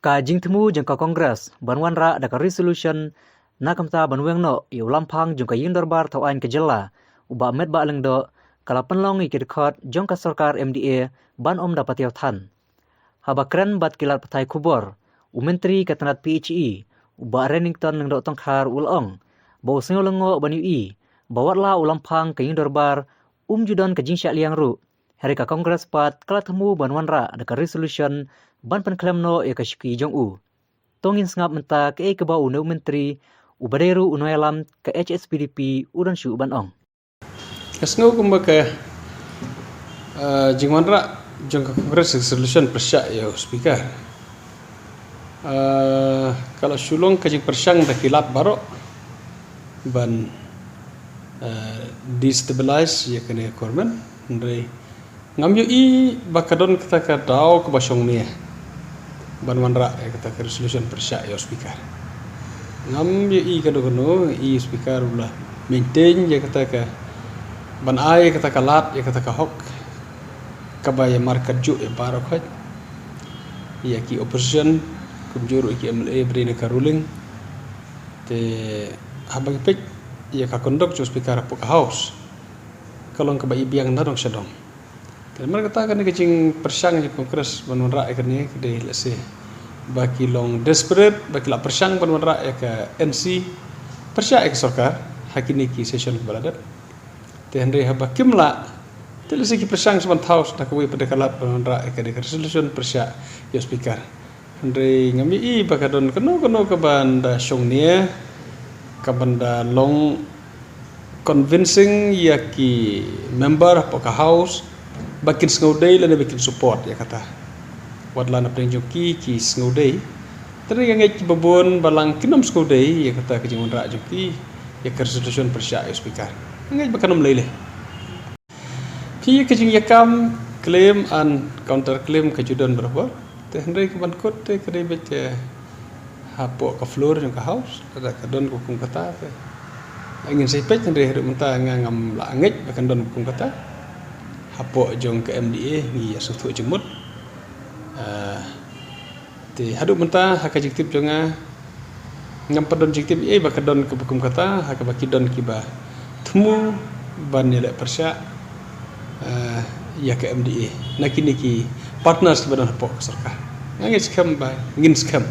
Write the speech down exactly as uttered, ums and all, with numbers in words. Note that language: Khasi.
Ka jingthmu jong ka Congress ban wanrah da ka resolution na ka bynta ban weng noh ïa u lamphang jong ka ïing dorbar thaw aiñ ka jylla, u Bah Metbah Lyngdoh, ka la pynlong ïa ki dkhot jong ka sorkar M D A ban ym da patiaw than. Haba kren bad ki lad pathai khubor, u Myntri ka tnat P H E, u Bah Reddington Lyngdoh Tongkhar, u la ong ba u sngew lyngngoh ban ïohi ba wat la u lamphang ka ïing dorbar um ju don ka jingshah liang ruh, hynrei ka Congress pat ka la thmu ban wanrah da ka resolution ban pynkhlem noh ïa ka shuki jong u. To ngin sngap mynta kaei kaba une u Myntri, uba dei ruh u nongïalam ka H S P D P, u don shuh ban ong. Nga sngew kumba ka, eh, jingwanrah jong ka Congress resolution pyrshah ïa u Speaker, eh, ka la shu long ka jingpyrshang da ki lad baroh ban, eh, destabilize ïa kane ka government. Hynrei ngam ïohi ba ka don kata ka daw kaba shong nia ban wanrah ïa kata ka resolution pyrshah ïa u Speaker. Ngam ïohi kano kano, i Speaker u la maintain ïa kata ka, ban ai ïa kata ka lad, ïa kata ka hok kaba ïa markat juh ïa baroh khoit, ïa ki opposition, kumjuh ruh ïa ki M L A ba dei na ka ruling. Te haba ngi peit ïa ka conduct jong u Speaker hapoh ka House, ka long kaba i biang na dong sha dong. Te namar kata kane ka jingpyrshang jong ka Congress ban wanrah ïa kane ka dei lehse ba ki long desperate, ba ki la pyrshang ban wanrah ïa ka N C pyrshah ïa ka sorkar ha kine ki session ba la dep. Te hynrei haba kim lah, te lehse ki pyrshang sa ban thaw sa da kawei pat da ka lad ban wanrah ïa ka dei ka resolution pyrshah ïa u Speaker. Hynrei ngam ïohi ba ka don kano kano kaban da shong nia, kaban da long convincing ïa ki member hapoh ka House ba kin sngewdei lane ba kin support ïa kata. Wat la na pdeng jong ki ki sngewdei, te nga ngeit ba bun balang kin ym sngewdei ïa kata ka jingwanrah jong ki ïa ka resolution pyrshah ïa u Speaker. Nga ngeit ba kan ym lei lei. Phi ïa ka jingïakam, claim and counter claim ka ju don barabor. Te hynrei kaban kut te ka dei beit, eh, hapoh ka floor jong ka House, lada ka don ka kum kata te ngin sa peit, hynrei haduh mynta nga ngam lah ngeit ba kan don ka kum kata. Hapoh jong ka M D A ngi ïa sngewthuh jingmut. Ah, te haduh mynta ha ka jingtip jong nga, ngam pat don jingtip ei ba ka don kaba kum kata ha kaba ki don kiba thmu ban ïaleh pyrshah, eh, ïa ka M D A na kine ki partners kiba don hapoh ka sorkar. Nga ngeit skhem ba ngin skhem.